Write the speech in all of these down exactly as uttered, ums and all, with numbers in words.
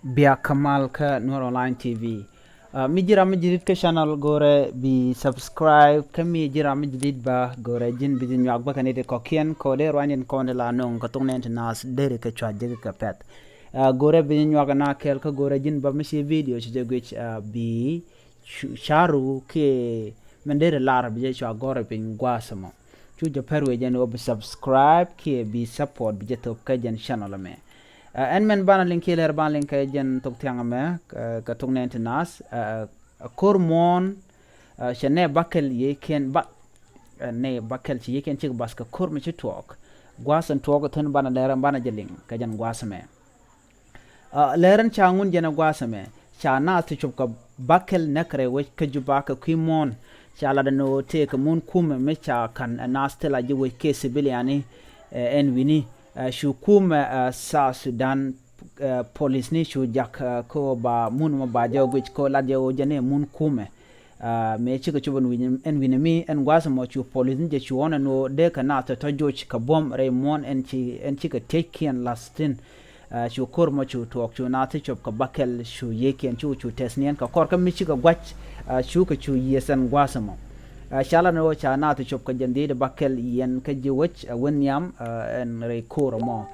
Bia kamal kä Nuer Online T V. Uh, mi ji̱ ram mi jidit kä channel, go̱rɛ bi subscribe. Kä mi ji̱ ram mi jidit ba, go̱rɛ ji̱n bi ji̱ nyuak bä kɛ ni ti kɔkiɛn kɔ dee ruany in kɔn di la no̱o̱ŋ kä thok nɛn ti naath deri kɛ cua jek kɛ pɛth. Uh, go̱rɛ bi ji̱ nyuak na kɛl kä go̱rɛ ji̱n ba mi ci video ci jɛ guic, uh, bi cu-, caru kiɛ mɛn deri lar bi jɛ cua gɔrɛ piny gua̱a̱th mɔ. Cu jɛ pɛr wee jɛn wä bi subscribe kiɛ bi support bi jɛ thop kä jɛn channel mɛ. Uh, ɛn mɛn banɛ liŋ kiɛ lɛr banɛ liŋ kɛ jɛn thok thiaŋ mɛ, uh, kɛ thok nɛn ti naath, uh, uh, ko̱r muɔ̱ɔ̱n, uh, cɛ nɛ bakɛl yɛ kiɛn ba, uh, nɛ bakɛl ci yɛ kiɛn cik bas kɛ ko̱r mi ci tuɔɔk. Gua̱a̱th ɛn tuɔɔk thi̱n banɛ lɛr banɛ jɛ liŋ kɛ jɛn gua̱a̱th mɛ. Uh, lɛr ɛn ca ŋun jɛn ɛ gua̱a̱th mɛ ca naath ti cop kɛ bakɛl nɛk rɛy wec kä Juba kɛ kui̱ muɔ̱ɔ̱n. Ca lat ɛn ɣöö tëëkɛ mun kumɛ mi ca ka̱n ɛ naath thil a ji̱ wec kɛ civiliani, uh, ɛn wi̱ni, uh, cu kumɛ, uh, South Sudan, uh, police ni cu jak, uh, kä ba mun mɔ ba jɛ guic kä lat jɛ ɣöö jɛ ni mun kumɛ. Uh, mëë cikɛ cop ɛn wi̱n, ɛn wi̱n mi ɛn gua̱a̱th mɔ cu police ni jɛ cu ɣɔn ɛn ɣöö dee kɛ naath tɔ̱ tɔ̱ joc kɛ buɔ̱m rɛy muɔ̱ɔ̱n ɛn ci, ɛn cikɛ tiec kiɛn la̱th thi̱n. Uh, cu ko̱r mɔ cu tuɔɔk cu naath ti cop kɛ bakɛl cu yiëëkiɛn cu cu tɛth niɛn kɛ kɔr kä mi cikɛ gua̱c, uh, cu kɛ cu yiëth ɛn gua̱a̱th mɔ. Uh, ca lat ni ɣöö ca naath ti cop kɛ jɛn dhiec bakɛl yɛn kä ji̱ wec, uh, wä nhiam, uh, ɛn rɛy ko̱r mɔ.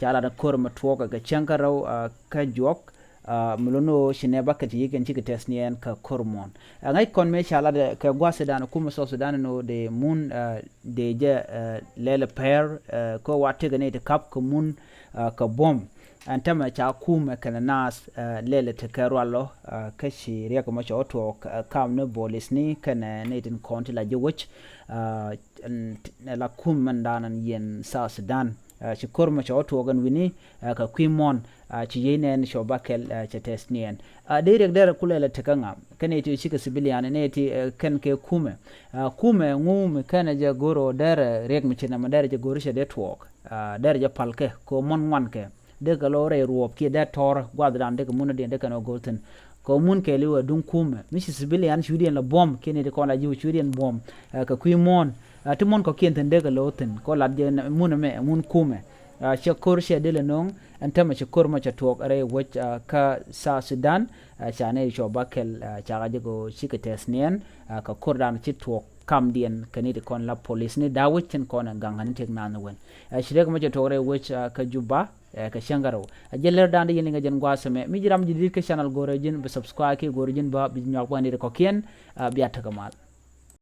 Ca lat ni ko̱r mɔ tuɔɔk kɛ cäŋ kä rɛw, uh, kä juɔk, uh, mi lun ɣöö ci nɛ bakɛl ci yiëëkiɛn cikɛ tɛth niɛn kɛ ko̱r muɔ̱ɔ̱n. Uh, ŋäc kɔn mëë ca lat kɛ gua̱a̱th Sudan kumɛ South Sudan ni ɣöö dee mun, uh, dee jɛ, uh, lɛl pɛr, uh, kä wa tekɛ ni ti kap kɛ mun, uh, kɛ buɔ̱m. Ɛn tämɛ ca kumɛ kɛnɛ naath, uh, lɛl ti kɛ rual lɔ, uh, kä ci riɛk mɔ cɛ wä tuɔɔk, uh, kam ni bolis ni kɛnɛ ni tin kɔn ti la ji̱ wec, uh, ɛn, ɛn la kumɛ mɛn da̱a̱n ɛn yɛn South Sudan. Uh, ci ko̱r mɔ cɛ wä tuɔɔk ɛn wi̱ni, uh, kɛ kui̱ muɔ̱ɔ̱n, uh, ci yiëë nɛn cɛ bakɛl, uh, cɛ tɛth niɛn. Uh, dee riɛk derɛ kulɛ lɛ tekä ŋa kɛn iti cikɛ civilian ni iti, uh, kɛn kɛ kumɛ. Uh, kumɛ ŋu mi kɛnɛ jɛ go̱r ɔ derɛ riɛk mi ci nɛmɛ derɛ jɛ go̱r cɛ dee tuɔɔk. Uh, derɛ jɛ palkɛ kɛ muɔ̱n ŋuankɛ. Dee kɛ lo̱ rɛy ruɔp kiɛ dee tɔ̱rä gua̱th dan dee kɛ mun diɛn dee kɛn ɔ go̱r thi̱n. Kɛ mun kɛɛli wä duŋ kumɛ mi ci civilian cudiɛn la buɔ̱m kiɛ ni ti kɔn la ji̱ wä cudiɛn buɔ̱m, uh, kɛ kui̱ muɔ̱ɔ̱n. Uh, ti muɔ̱n kɔ̱kiɛn thi̱n dee kɛ lo̱ thi̱n kɔ lat jɛ mun ɛmɛ mun kumɛ. Uh, cɛ ko̱r cɛ dee lɛ no̱o̱ŋ ɛn tämɛ cɛ ko̱r mɔ cɛ tuɔɔk rɛy wec, uh, kä South Sudan. Uh, ca ni cɔ bakɛl, uh, ca ka jɛ kɛ cikɛ tɛth niɛn, uh, kɛ ko̱r dan ci tuɔɔk kamdiɛn kɛ ni ti kɔn la police ni da̱a̱ wec tin kɔn ɛ gaŋ kɛ ni tëk naath ni wen. Uh, ci rɛk mɔ cɛ tuɔɔk rɛy wec, uh, kä Juba, uh, kɛ cäŋ kä rɛw. Uh, jɛ lɛr dan di yɛn liŋ kɛ jɛn gua̱a̱th ɛmɛ mi ji̱ ram ji̱ di̱t kä channel go̱rɛ ji̱n bi subscribe kiɛ go̱rɛ ji̱n ba bi nyuak bä ni ti kɔ̱kiɛn, uh, bia tekɛ mal.